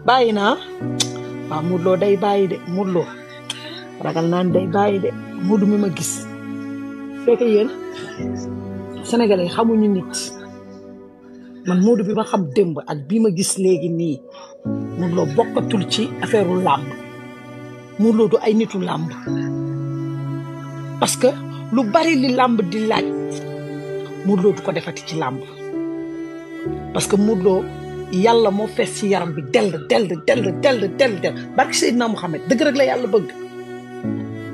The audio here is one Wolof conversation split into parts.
bàyyi naa waaw Modou Lo day bàyyi de Modou Lo ragal naan day bàyyi de Modou mi ma gis fekk yéen sénégalais xamuñu nit man Modou bi ma xam démb ak bii ma gis léegi nii Modou Lo bokkatul ci affaireu làmb Modou Lo du ay nitu làmb parce que lu bari li làmb di laaj Modou Lo du ko defati ci làmb parce que Modou Lo yàlla moo fees ci yaram bi dell barki Seydina Mouhamed dëgg rek la yàlla bëgg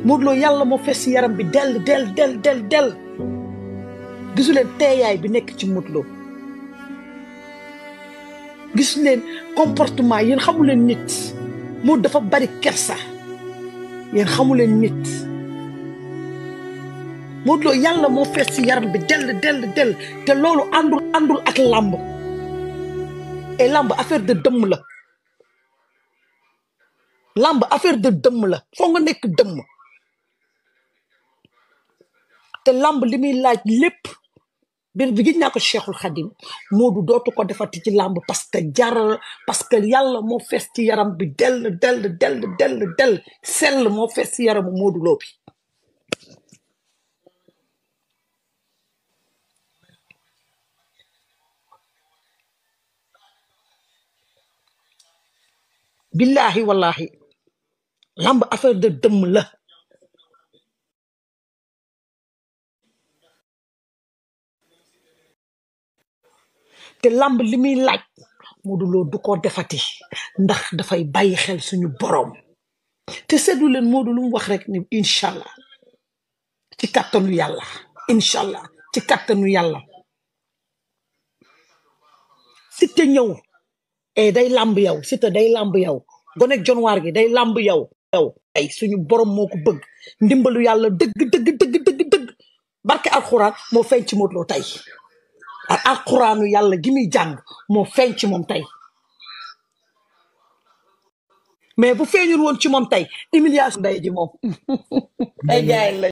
Modou Lo yàlla moo fees ci yaram bi dell gisu leen teeyaay bi nekk ci Modou Lo gisu leen comportement yéen xamu leen nit Modou dafa bari kersa yéen xamu leen nit Modou Lo yàlla moo fees ci yaram bi dell te loolu àndul ak làmb et làmb affaire de dëmm la làmb affaire de dëmm la foo nga nekk dëmm te làmb li muy laaj lépp bi gis naa ko Cheikhul Khadim Modou dootu ko defati ci làmb parce que yàlla moo fees ci yaram bi dell sell moo fees ci yaramu Modou Lo bi billahi wallahi lamb affaire de dëmm la te lamb li muy laaj Modou Lo du ko defati ndax dafay bàyyi xel suñu borom te seddu leen Modou lu mu wax rek ni inshallah ci kattanu yàlla inshallah ci kattanu yàlla Siteu ñëw day lamb yow Siteu day lamb yow gonek jonwaar gi day lamb yow ay suñu borom moo ko bëgg ndimbalu yàlla dëgg barke alxuraan moo feeñ ci Modou Lo tey ak alxuraanu yàlla gi muy jàng moo feeñ ci moom tey mais bu feeñul woon ci moom tey humiliation day ji moom ay jaay la